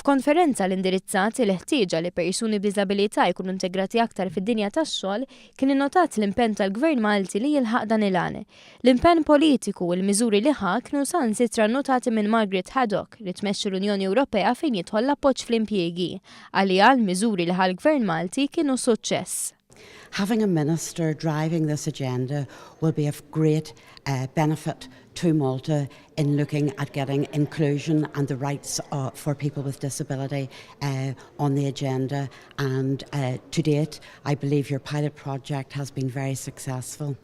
F'konferenza li indirizzat il-ħtieġa li persuni b'diżabilità jkunu integrati aktar fid-dinja tax-xogħol, kien innotat l-impenn tal-Gvern Malti li jilħaq dan il-għan. L-impenn politiku u l-miżuri li ħa kienu saħansitra nnotati minn Margaret Haddock li tmexxi l-Unjoni Ewropea fejn jidħol l-appoġġ fl-impjiegi. Għaliha l-miżuri li ħa l-Gvern Malti kienu suċċess. Having a minister driving this agenda will be of great benefit to Malta in looking at getting inclusion and the rights for people with disability on the agenda, and to date I believe your pilot project has been very successful.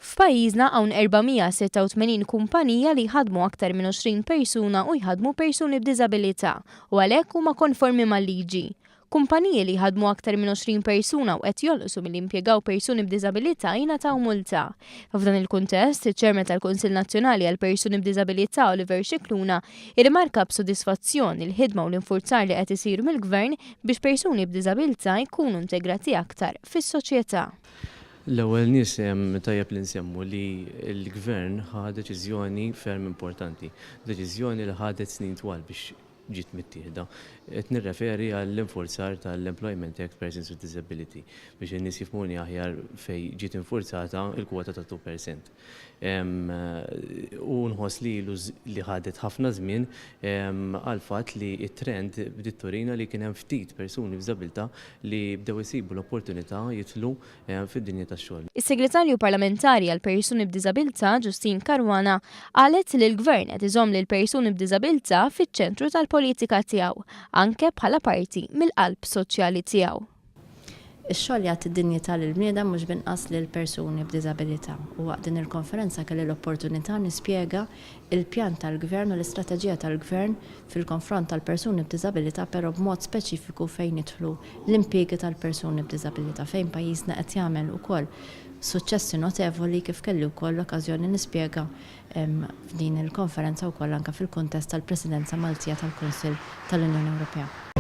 F'pajjiżna hawn 486 kumpanija li jħaddmu aktar minn 20 persuna u jħaddmu persuni b'diżabilità u għalhekk huma konformi mal-liġi. Kumpaniji li jħaddmu aktar minn 20 persuna u qed jonqsu milli jimpjegaw persuni b'diżabilità jingħataw multa. F'dan il-kuntest, iċ-Chairman tal-Kunsill Nazzjonali għal Persuni b'Diżabilità Oliver Scicluna irrimarka b'sodisfazzjon il-ħidma u l-infurzar li qed isir mill-Gvern biex persuni b'diżabilità jkunu integrati aktar fis-soċjetà. L-ewwel nies tajjeb li nsemmu li l-Gvern ħa deċiżjoni ferm importanti, deċiżjoni li ħadet snin twal biex ġiet mittieħda. Qed nirreferi għall-infurzar tal-Employment Act Persons with Disability biex in-nies jifhmuni aħjar, fejn ġiet infurzata il-kwota ta' 2%. U nħoss li li ħadet ħafna żmien għal fatt li it-trend bdiet turina li kien hemm ftit persuni b'diżabilità li bdew isibu l-opportunità jidħlu fid-dinja tax-xogħol. Is-Segretarju Parlamentari għal Persuni b'Diżabilità Justyne Caruana qalet li l-Gvern qed iżomm lil persuni b'diżabilità fiċ-ċentru tal-politika tiegħu, anke bħala parti mill-qalb soċjali tiegħu. Ix-xogħol jagħti dinjità lil bniedem, mhux binqas lil persuni b'diżabilità. U waqt din il-konferenza kelli l-opportunità nispjega il-pjan tal-Gvern u l-istrateġija tal-Gvern fil-konfront tal-persuni b'diżabilità, però b'mod speċifiku fejn jidħlu l-impjiegi tal-persuni b'diżabilità, fejn pajjiżna qed jagħmel ukoll suċċessi notevoli, kif kelli wkoll l-okkażjoni nispjega f'din il-konferenza wkoll anke fil-kuntest tal-Presidenza Maltija tal-Kunsill tal-Unjoni Ewropea.